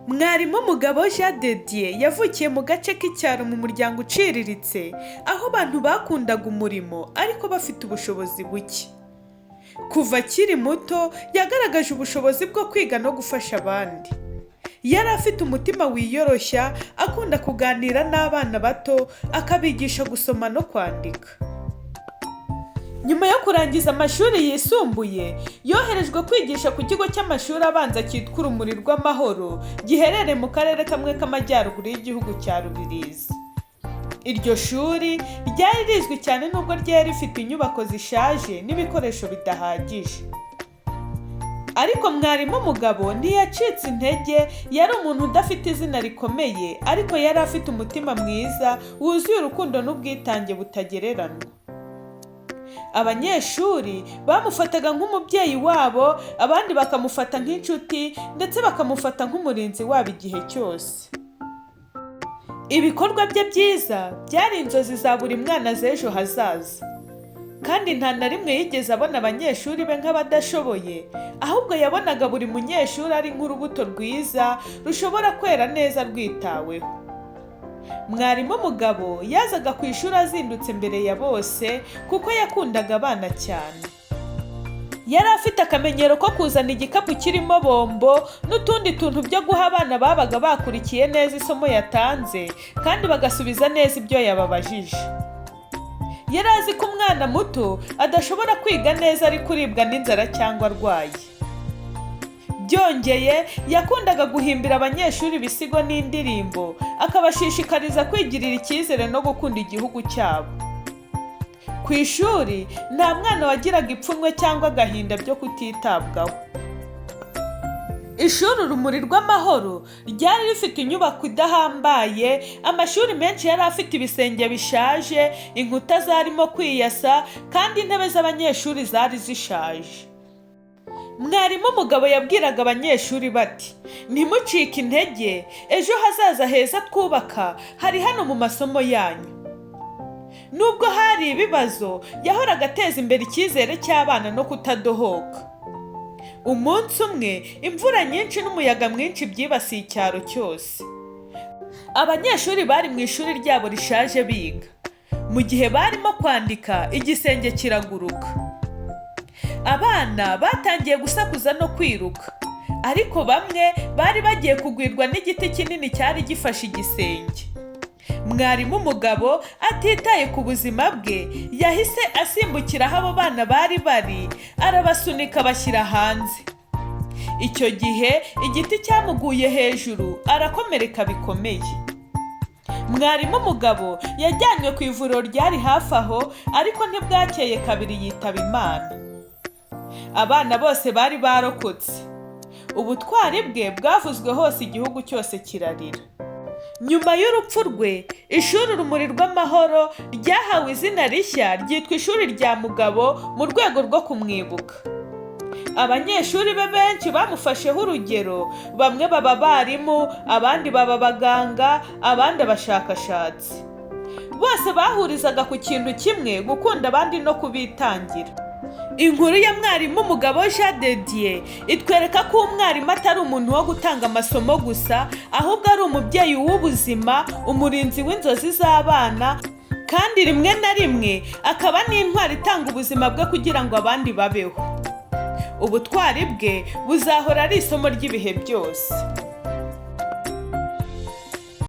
Mwarimu Mugabo Jean de Dieu yavukiye mu gace k'icyaro mu muryango uciriritse, aho abantu bakundaga umurimo ariko bafite ubushobozi buke. Kuva akiri muto yagaragaje ubushobozi bwo kwiga no gufasha abandi. Yari afite umutima wiyoroshya, akunda kuganira n'abana bato, akabigisha gusoma no kwandika. Nyuma yo kurangiza amashuri yisumbuye, yoherejwe kwigisha ku kigo cy'amashuri abanza cyitwa Urumuri rw'Amahoro, giherereye mu karere kamwe k'amajyaruguru y'igihugu cya Rubirizi. Iryo shuri ryari rizwi cyane nubwo ryari rifite inyubako zishaje n'ibikoresho bidahagije. Ariko mwarimu Mugabo ntiyacitse intege. Yari umuntu udafite izina rikomeye, ariko yari afite umutima mwiza wuzuye urukundo n'ubwitange butagereranywa. Abanyeshuri bamufataga nk'umubyeyi wabo, abandi bakamufata nk'inshuti, ndetse bakamufata nk'umurinzi wabo igihe cyose. Ibikorwa bye byiza byari inzozi za buri mwana z'ejo hazaza, kandi nta na rimwe yigeze abona abanyeshuri be nk'abadashoboye, ahubwo yabonaga buri munyeshuri ari nk'urubuto rwiza rushobora kwera neza rwitaweho. Mwarimu Mugabo yazaga ku ishuri azindutse mbere ya bose kuko yakundaga abana cyane. Yari afite akamenyero ko kuzana igikapu kirimo bombo n'utundi tuntu byo guha abana babaga bakurikiye neza isomo yatanze kandi bagasubiza neza ibyo yababajije. Yari azi ko umwana muto adashobora kwiga neza ari kuribwa n'inzara cyangwa arwaye. Byongeye, yakundaga guhimbira abanyeshuri ibisigo n'indirimbo, akabashishikariza kwigirira icyizere no gukunda igihugu cyabo. Ku ishuri nta mwana wagiraga ipfunwe cyangwa agahinda byo kutitabwaho. Ishuri Urumuri rw'Amahoro ryari rifite inyubako idahambaye. Amashuri menshi yari afite ibisenge bishaje, inkuta zarimo kwiyasa, kandi intebe z'abanyeshuri zari zishaje. Mwarimu Mugabo yabwiraga abanyeshuri bati: "Ntimucike intege, ejo hazaza heza twubaka hari hano mu masomo yanyu." Nubwo hari ibibazo, yahoraga ateza imbere icyizere cy'abana no kutadohoka. Umunsi umwe, imvura nyinshi n'umuyaga mwinshi byibasiye icyaro cyose. Abanyeshuri bari mu ishuri ryabo rishaje biga. Mu gihe barimo kwandika, igisenge kiraguruka. Abana batangiye gusakuza no kwiruka, ariko bamwe bari bagiye kugwirwa n'igiti kinini cyari gifashe igisenge. Mwarimu Mugabo, atitaye ku buzima bwe, yahise asimbukira aho abo bana bari bari, arabasunika abashyira hanze. Icyo gihe igiti cyamuguye hejuru, arakomereka bikomeye. Mwarimu Mugabo yajyanywe ku ivuriro ryari hafi aho, ariko ntibwakeye kabiri yitaba Imana. Abana bose bari barokotse. Ubutwari bwe bwavuzwe hose, igihugu cyose kirarira. Nyuma y'urupfu rwe, ishuri Urumuri rw'Amahoro ryahawe izina rishya, ryitwa ishuri rya Mugabo, mu rwego rwo kumwibuka. Abanyeshuri be benshi bamufasheho urugero: bamwe baba abarimu, abandi baba abaganga, abandi abashakashatsi. Bose bahurizaga ku kintu kimwe: gukunda abandi no kubitangira. Inkuru ya mwarimu Mugabo Jean de Dieu itwereka ko umwarimu atari umuntu wo gutanga amasomo gusa, ahubwo ari umubyeyi w'ubuzima, umurinzi w'inzozi z'abana, kandi rimwe na rimwe akaba n'intwari itanga ubuzima bwe kugira ngo abandi babeho. Ubutwari bwe buzahora ari isomo ry'ibihe byose.